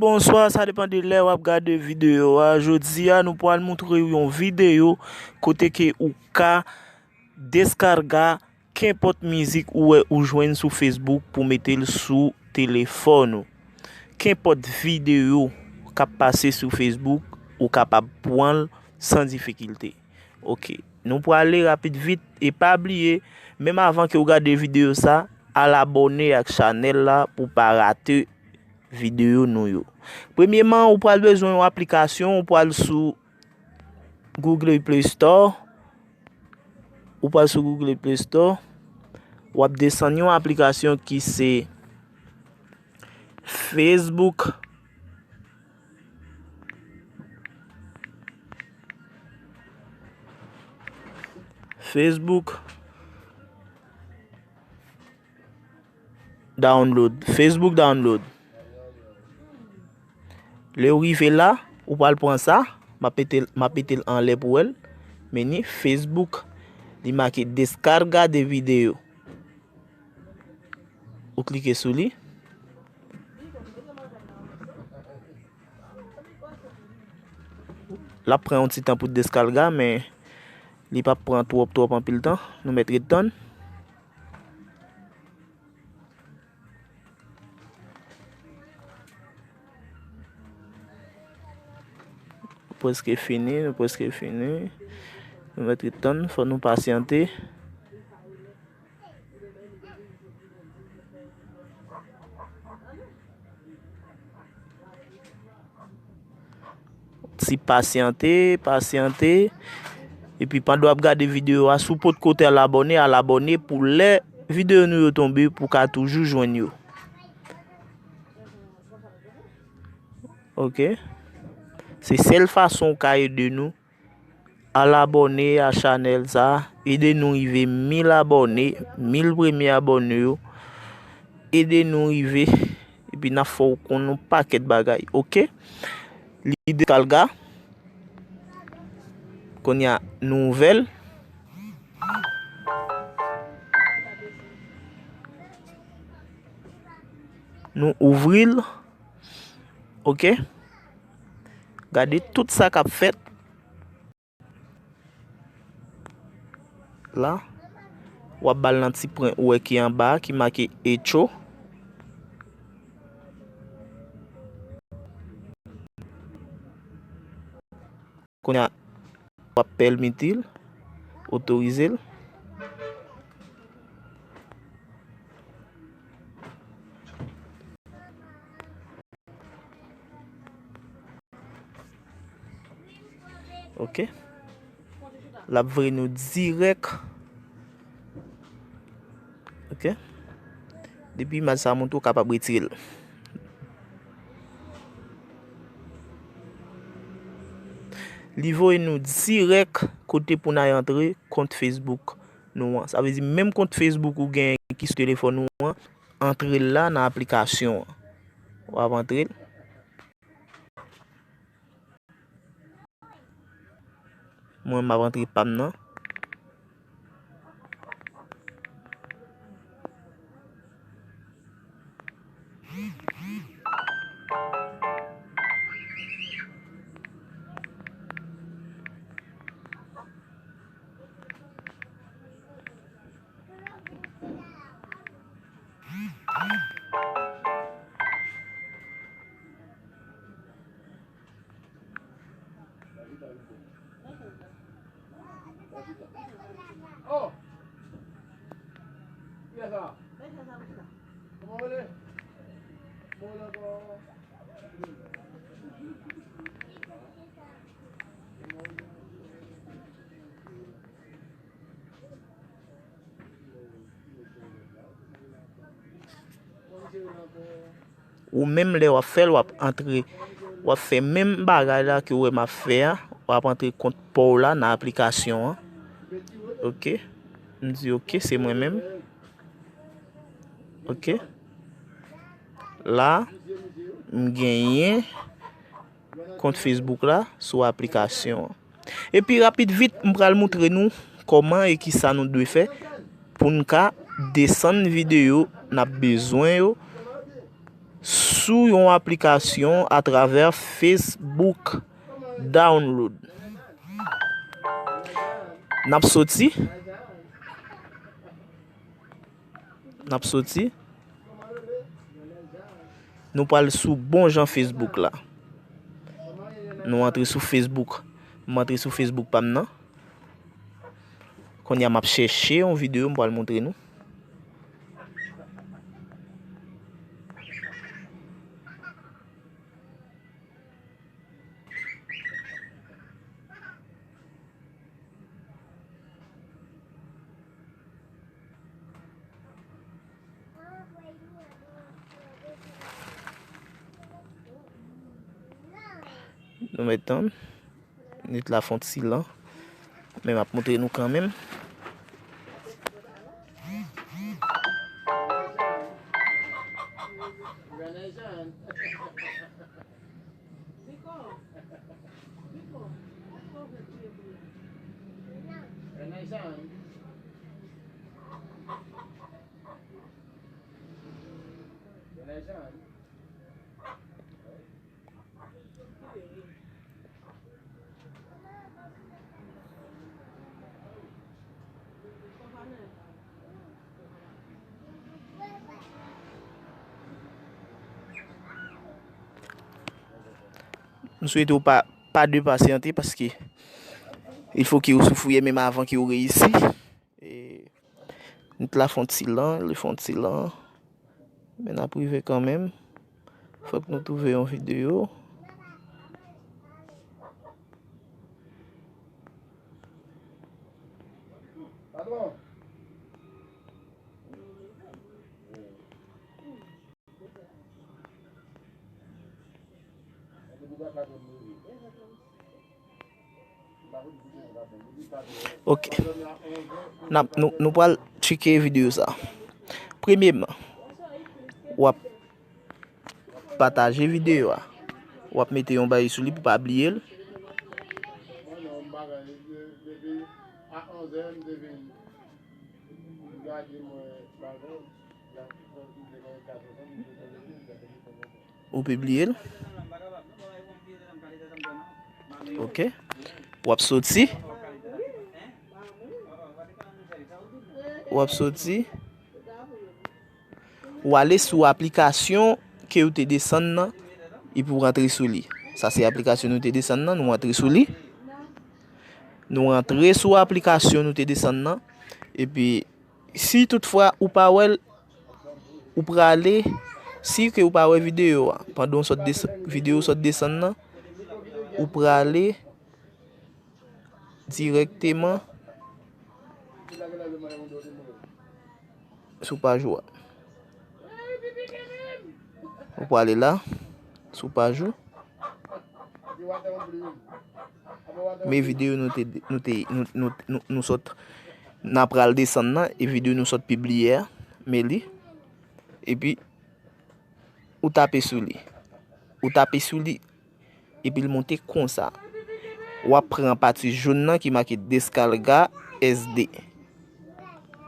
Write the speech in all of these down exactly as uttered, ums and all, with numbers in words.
Bonswa, sa depann de lè w ap gade videyo a. Jodi a, nou pral montre w yon videyo kote ke ou ka deskarga kenpòt mizik ou wè ou jwenn sou Facebook pou mete l sou telefòn ou. Kenpòt videyo k ap pase sou Facebook, ou kapab pran l san difikilte. Ok, nou prale rapid vit e pa bliye, menm avan ke w gade videyo sa, al abòne ak chanèl la pou pa rate videyo nou yo. Premyeman, ou pral bezwen yon aplikasyon, ou pral sou Google Play Store, ou pral sou Google Play Store, w ap desann yon aplikasyon ki se Facebook, Facebook Download, Facebook Download. Lè w rive la, ou pral pran sa, m ap mete l, m ap mete l anlè pou w wè l. Men ni Facebook, li make descarga de video. Ou klike sou li. L ap pran yon ti tan pou deskalga, men li p ap pran twòp, twòp anpil tan. Nou mèt ret tann. Nou prèske fini, nou prèske fini. Nou mèt ret tann, fò nou pasyante. Ti pasyante, pasyante. Epi pandan w ap gade videyo a, si w potko te al abòne, al abòne pou lè videyo nou yo tonbe, pou w ka toujou jwenn yo. Ok. Se sèl fason w ka ede nou. Al abòne a chanèl sa, ede nou rive mil abòne, mil premye abòne yo. Ede nou rive, epi n ap fè w konn yon pakèt bagay, ok? Li deskalga. Kounye a, nou ouvè l. Nou ouvri l. Ok. Gade tout sa k ap fèt. La, w ap ba l nan ti pwen ou wè ki anba a, ki make echo. Kounye a, w ap pèmiti l, otorize l. Ok. L ap voye nou dirèk. Ok. Depi imaj sa a monte, ou kapab retire l. Li voye nou dirèk kote pou n al antre kont Facebook nou an. Sa vle di menm kont Facebook ou gen ki sou telefòn ou an, antre l la nan aplikasyon an. W ap antre l. Mwen, m ap antre pa m nan. Ou menm lè w ap fè l, w ap antre, w ap fè menm bagay la ke w wè m ap fè a, w ap antre kont pa w la nan aplikasyon an. Ok, m di ok, se mwen menm. Ok, la, m genyen kont Facebook la sou aplikasyon an. Epi rapid vit, m pral montre nou kòman e kisa nou dwe fè pou n ka desann videyo n ap bezwen yo sou yon aplikasyon atravè Facebook Download. N ap soti. N ap soti. Nou pral sou bon jan Facebook la. Nou antre sou Facebook. M antre sou Facebook pa m nan. Kounye a m ap chèche yon videyo m pral montre nou. Nou mèt tann. Nèt la fè yon ti lan. Men m ap montre nou kanmenm. M swete w pa, pa de pasyante paske il fo ke w soufri menm avan ke w reyisi. E, nèt la fè yon ti lan, li fè yon ti lan. Men n ap rive kanmenm. Fòk nou twouve yon videyo. Ok. N ap, nou, nou pral tcheke videyo sa. Premyeman, w ap pataje videyo a. W ap mete yon bagay sou li pou pa bliye l. Ou pibliye l. Ok. W ap soti. W ap soti. Ou ale sou aplikasyon ke ou te desann nan, epi ou rantre sou li. Sa se aplikasyon nou te desann nan, nou rantre sou li. Nou rantre sou aplikasyon nou te desann nan, epi si toutfwa ou pa wè l, ou prale, si ke ou pa wè videyo a, pandan w sot des-, videyo w sot desann nan, ou prale dirèkteman sou paj ou a. Ou prale la, sou paj ou. Men videyo nou te, nou te, nou, nou, nou, nou sot, n a pral desann nan, e videyo nou sot pibliye a, men li. Epi, ou tape sou li. Ou tape sou li, epi l monte konsa. W ap pran pati jòn nan ki make deskarga S D.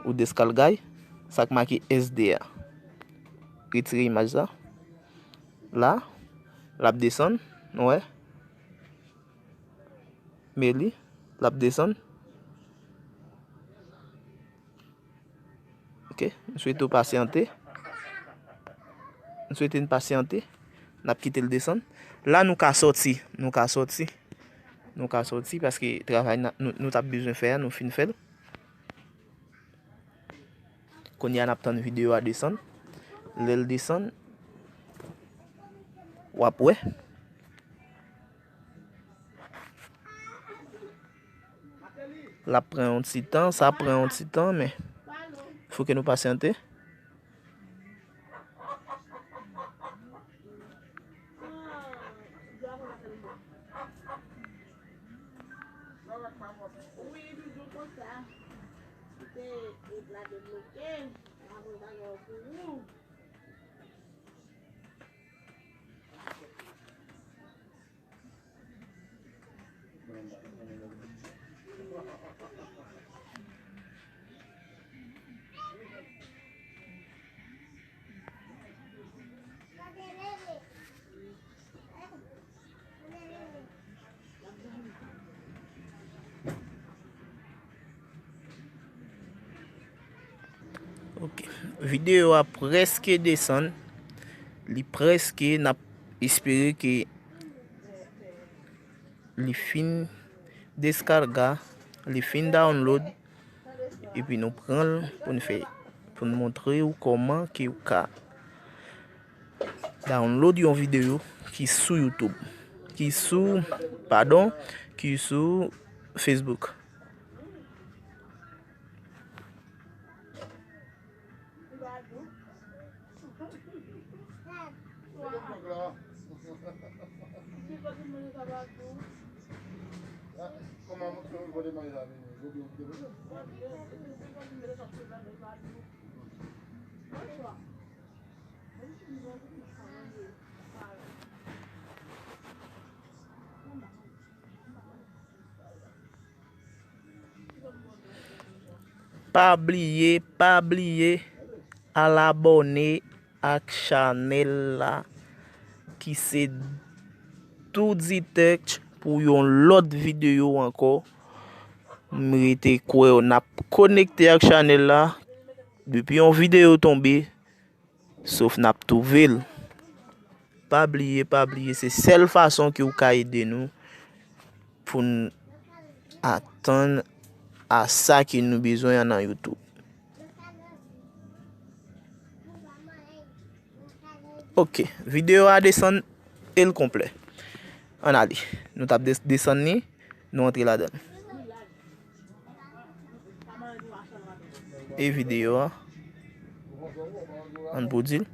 Ou deskarga sa k make S D a. Retire imaj sa. La, l ap desann, nou wè. Men li, l ap desann. Ok, m swete w pasyante. M swete n pasyante. N ap kite l desann. La, nou ka sòti. Nou ka sòti. Nou ka sòti paske travay na-, nou, nou t ap bezwen fè a, nou fin fè l. Kounye a, n ap tann videyo a desann. Lè l desann, w ap wè. L ap pran yon ti tan, sa pran yon ti tan, men fò ke nou pasyante. Ok. Videyo a prèske desann. Li prèske, n ap espere ke li fin deskarga, li fin download, epi nou pran l pou n fè, pou n montre w kòman ke w ka download yon videyo ki sou YouTube, ki sou, padon, ki sou Facebook. Pa bliye, pa bliye al abòne ak chanèl la ki se Doody Tech pou yon lòt videyo ankò. M rete kwè n ap konekte ak chanèl la. Depi yon videyo tonbe, sof n ap twouve l. Pa bliye, pa bliye, se sèl fason ke w ka ede nou pou n atann a sa ke nou bezwen an nan YouTube. Ok, videyo a desann e l konplè. Ann ale. Nou t ap des-, desann li, nou antre ladan l. E videyo a, ann pwodui l.